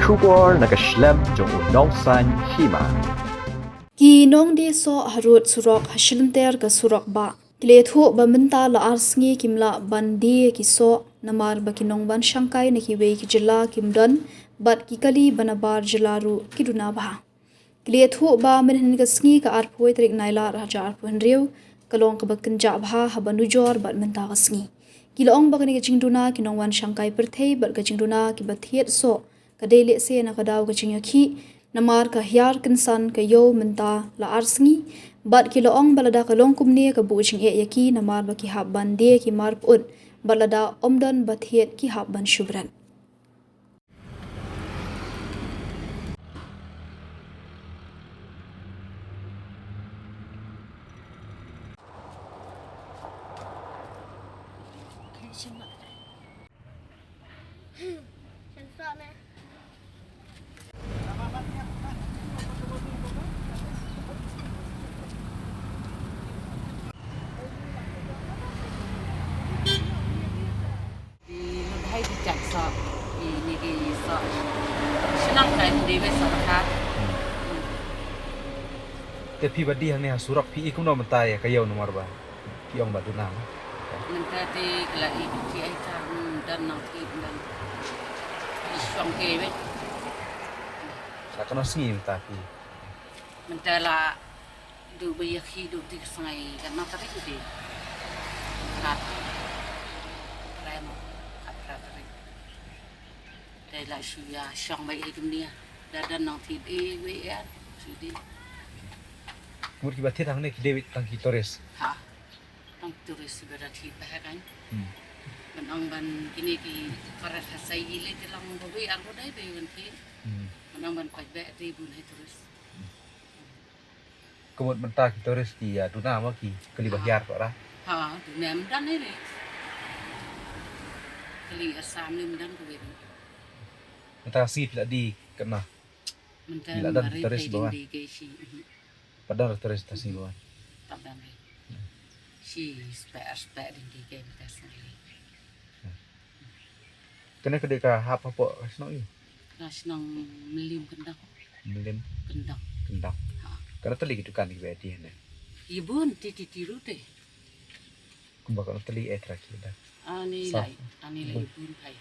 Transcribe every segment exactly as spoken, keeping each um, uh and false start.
Khubor na ka shlem jong u nongsan hima. Ki nongdie soh harud surok ha shilynter ka surok bah ki la ïathuh ba mynta la ar sngi kim lah ban die ki soh namar ba ki nongwan shangkai na kiwei ki jylla kim don bad ki kali ba nabar jylla ruh ki duna bha. Ki la ïathuh ba mynhynnin ka sngi ka arphew tarik Nailar ha ka arphew hynriew ka long kaba kynjah bha haba nujor bad mynta ka sngi. Ki la ong ba kane ka jingduna ki nongwan shangkai pyrthei bad ka jingduna kiba thied soh ka dei lehse na ka daw ka jingïakhih namar ka hiar kynsan ka ïew mynta la ar sngi. Bad ki la ong ba lada ka long kumne ka buh jingeh ïa ki namar ba ki hap ban die ki mar pyut bad lada ym don ba thied ki hap ban shu bret. Ki lut hai ki jait soh, ki ni ki soh. Shnong kai ni dei soh ka. Te phi ba die hangne ha surok phi i kumno mynta ïa ka ïew namar ba phi ong ba duna. Mynta te ka la i ki ai ka, hmm, don nang thit don. Ki shong ke we. Sa ka nang sngi mynta phi. Mynta la Duh ba ïakhih duh te ka sngi ka nang tarik te. Khat. Rem. Khat khat tarik. Te la shu ïa shong ba ïa kumne. Da don nang thit e we ïa. Shu di. Mut kiba thied hangne ki dei tang ki tourist. Ha. Tang tourist ba da thit ba ha kan. Hmm. Ban ong ban kine ki parat ha sai ile te long ba we ar ba dei ba wan thit. Hmm. Ban ong ban pait ba te bun hai tourist. Ka mut mynta ki tourist ki, ah, duna mo ki kali ba hiar ko ra. Ha, duna mynta ne re. Kali Assam ne mynta ko we. Mynta si phi la die kane. Mynta phi la don tourist ba wan. Di ke si. Pat don tourist ta si ba wan. Pat don re. Si spek spek di ke mynta si. Kane ka dei ka hap hapoh ka shnong ïa? Ka shnong Mylliem Kyndong. Mylliem? Kyndong. Kyndong. Ha. Katno tylli ki dukan kiba ïadie hangne? Ïa bun, ti ti ti ruh te. Kumba katno tylli eh trai ki da? Ani lai, ani lai bun phai.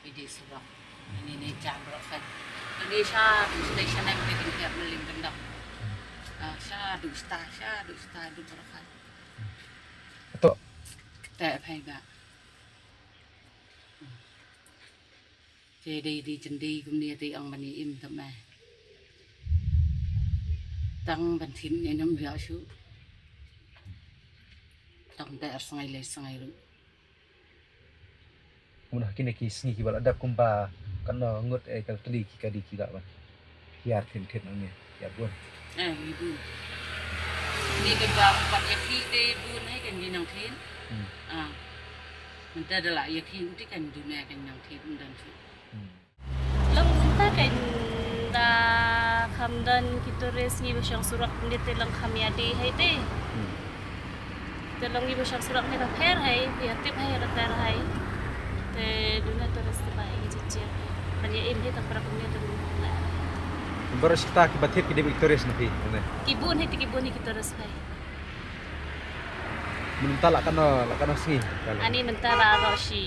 Ïadie surok. Ani ne jam rok phai. Ani sha station em te kin kiap Mylliem Kyndong. Ah, sha du sta, sha du sta du rok phai. Ato. Te phai ba. Te dei dei jendei kumne te ong ban ïa im te me. Tang ban thim ne nam ïa shu. Tang te ar sngai le sngai ruh. Kumno kine ki sngi kiba la dep kumba katno ngut eh ka tylli ki kali ki la ban. Ïa thied thied nang ne, ïa bun. Eh, ïa bun. Ni ka ba pat ïa ki de bun hai kan ni nang thied. Hmm. Ah. Mynta da la ïa ki uti kan duna kan nang thied mynta. Hmm. Long mynta kan da kham don ki tourist ngi ba shong surok ni te long kham ïa die hai te. Hmm. Te long ngi ba shong surok ni ta pher hai, ïa tip hai, ïa ter hai. Te duna tourist te ba i jijia. Ban ïa im hi ta prap ni te duna. Baroh shi ta ki ba thied ki dei ba ki tourist na phi, ne? Ki bun hi te ki bun hi ki tourist hai. Mynta la kano, la kano sngi, kano? Ani mynta la ro shi.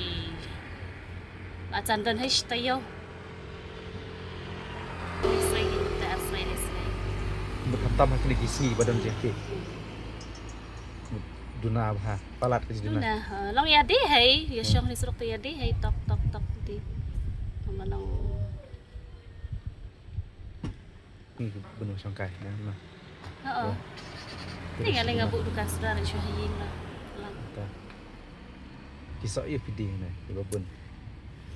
La chan don hai shi ta yo. Sngi mynta ar sngi le sngi. Mut khamtam ha kine ki sngi ba don jingkit. Duna bha, palat ka duna. Duna, ha, long ïa die hai, ïa shong ni surok te ïa die hai, tok, tok, tok, die. Long, long. Ni bun shong kai, na, na. Ha, oh. Ni nga le nga bu dukan sdar shu hayin la. Lang. Ta. Ki soh ïa phi die na, ki ba bun.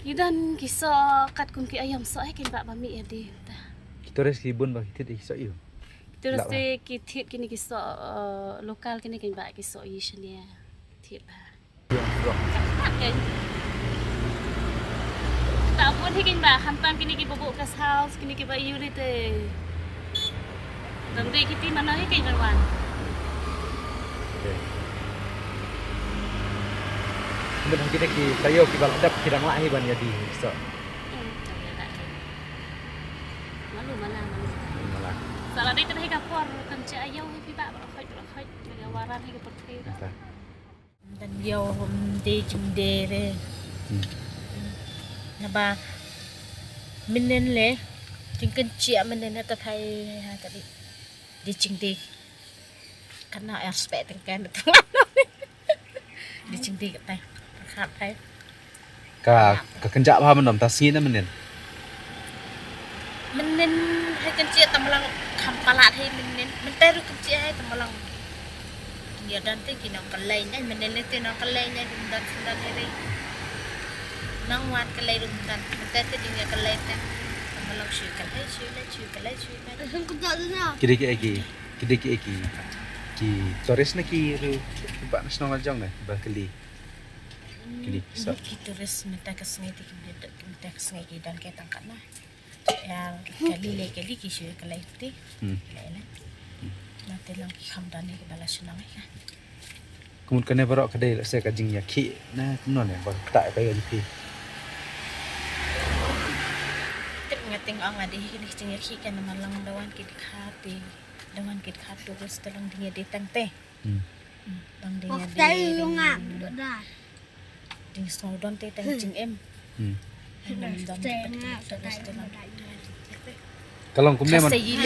Ki don ki soh kat kum ki aïom soh, eh, kin ba ba mi ïa die ta. Ki tourist ki bun ba ki thied ki soh ïa. Tourist te ki thied kine ki soh, eh, local kine kin ba ki soh ïa shane thied ba. Kan. Ta pun hi kin ba, khamtam kine ki ba buh guest house, kine ki ba ïuri te. Dam dei kiti mana hi kin ban wan. Okay. Mut ha kine ki taïew ki ba la dep ki dang lah hi ban ïa die so. Hmm, tak ïa lah hi. Malu mala, malu. Mala. Sa la dei te hi ka por kan che ayo hi pi ba ba khoi ba khoi. Ka waran hi ka por thei. Ata. Dan yo hum de jing de re. Hmm. Naba mynnin le jing kan chia mynnin ha ta thai ha ta di. Di jing di. Kan na er spek teng kan. Di jing di kata. Khat thai. Ka, ka kynjah bha mynno, mynta sngi ne mynnin? Mynnin hi kan chia tang malang kham palat hi mynnin. Mynta ruh kan chia hi tang malang. Kin ïa don te ki nong kylleiñ, mynnin le te nong kylleiñ, bym don shen don hi re. Nong wan kyllei ruh bym don, mynta te dang ïa kyllei te. Tang malang shu kyllei, shu leit, shu kyllei, shu leit. Ki dei ki, ki dei ki, ki tourist ne ki ruh, ki ba na shnong la jong ne, ba kylli. Kini, mm, sa. Ki tourist mynta ka sngi te ki, mynta ka sngi ki don ki tang katno. Ïa kali le kali ki shu kyllei te. Hmm. Kyllei le. Na te long ki kham don ne ki ba la shnong ka. Kumut kane baroh ka dei la se ka jingïakhih na kumno ne ba ta ka ïa phi. Tip nga teng ong ade kini jingïakhih ka na malang da wan ki dkha te. Da wan ki dkha tourist te long ding ïa dei tang te. Hmm. Hmm, tang dei ïa dei. Ding sngew don te tang jingim. Hmm. Ding don te pat ki tourist te long. Ka long kumne man. Ka sa yi le.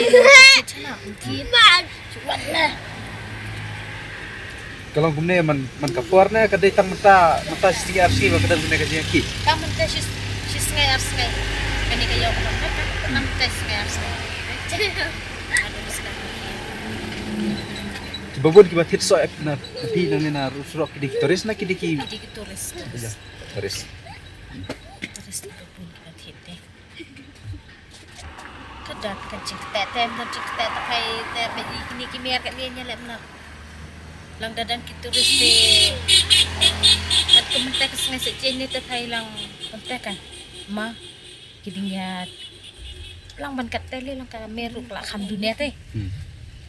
Ka long kumne man, man ka por ne ka dei tang mynta, mynta shi ar shi ba ka dang kumne ka jingïakhih. Ka mynta shi, shi sngi ar sngi. Kane ka ïoh ka mynta, ka mynta shi sngi ar sngi. Kiba bun kiba thied soh na phi nangne na surok ki dei ki tourist ne ki dei ki. Ki dei ki tourist. Ïa, tourist. Tourist kiba bun kiba thied te. Ka don ka jingktek te, don jingktek te, phai te ba i kine ki mer ka ne nya lem na. Lang da don ki tourist te. Kat ka mynta ka sngi sa jeng ne te phai lang mynta ka. Ma ki ding ïa lang ban kat te le lang ka mer ruh la kham dunia te. Hmm.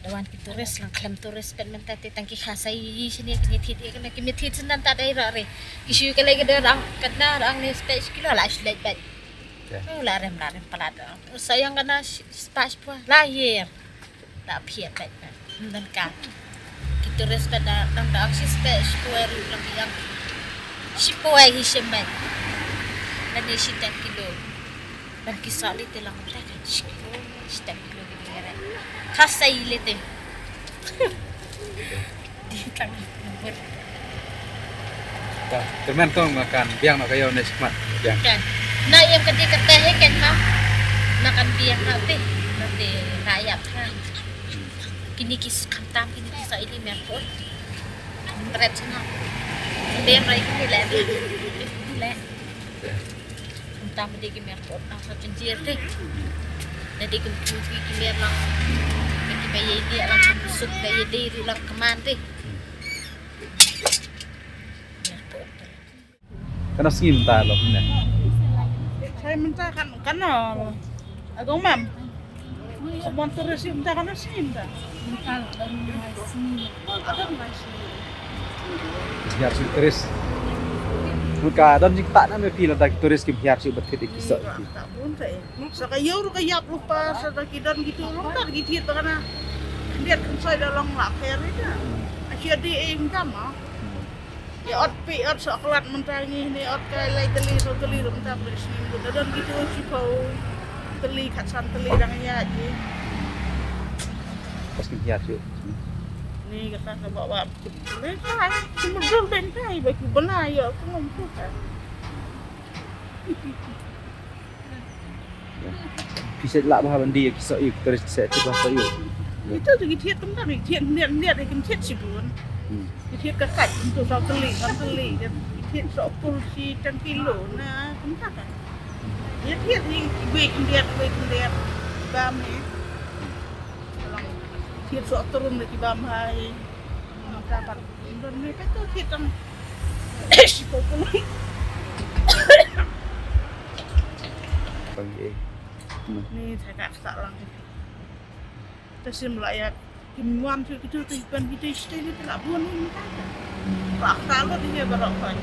Da wan ki tourist lang khlem tourist pet mynta te tang ki kha sa i shane ki thied ïa ka na ki thied sa nan ta dei ra re. Ki shu ka lei ka dei rang kat na rang ne spek kilo la shu leit bad. Ya. Oh, la rem, la rem palat. Sa ïa ka na spek pua la yer. Da phiat bad. Dan ka. Ki tourist pat da dang da shi spek shi poi ruh lang ïa. Shi poi hi shi met. Lane shi ten kilo. Ban ki sa li te lang ta kan shi kilo, shi ten kilo ki ding re. Ka sa i le te. Di tang bur. Ka, kyrmen tong ma kan biang na ka ïew ne shikmat. Biang. Kan. Na ïem ka di ka te he kan ma. Na kan biang na te. Na te na ïap ha. Kini ki s-, khamtam kini ki sa ili mer pun. Bret sana. Dem rai kini le. Le. Khamtam de ki mer pun nang sa jinjir te. Na de kum tu ki ki mer lang. Ki ba ye de lang suk ba ye de ru lang keman te. Mer pun. Kano sngi mynta lo kumne? Sai mynta kan, kano. Agong mam. Mon tourist mynta kano sngi mynta. Mynta don mai sngi. Don mai sngi. Hiar shu tourist. Mut ka don jingktah na me phi lada ki tourist kim hiar shu bat kit ki sa. Sa ka ïew ruh ka ïap ruh pa sa da ki don ki tu ruh ta ki thied ba kana. Khyndiat khyndiat da long la pher ri ka. Ashi adi ing ta ma. Ïa ot pi ot soklat mynta ngi ne ot kai lai tylli saw tylli ruh mynta pres ni da don ki tu shiphew tylli khatsan tylli dang ïa ji. Pas ki hiar shu. Ni kata ka ba ba. Bentai, cuma dul bentai ba ki bela ïa ku ngam tu ka. Phi set lah bha ban die ki sa ïa ki tourist set ki bha sa ïa. Ito tu ki thied tum tam ki thied niat niat ki thied sibun. Hmm. Ki thied ka kat tum tu sa keli kan keli ki thied sa pul si tang kilo na tum ta kan. Ïa thied ni wei ki thied wei ki thied bam ni. Thied sa turun ki bam hai. Ka pat don ni ka tu thied tang. Sipo pun. Pagi. Ni thakak sa lang. Ta sim la ïa kim wan tu kitu tu ban kitu stay ni la bun ni ta. Ba ka lo dia baroh kan.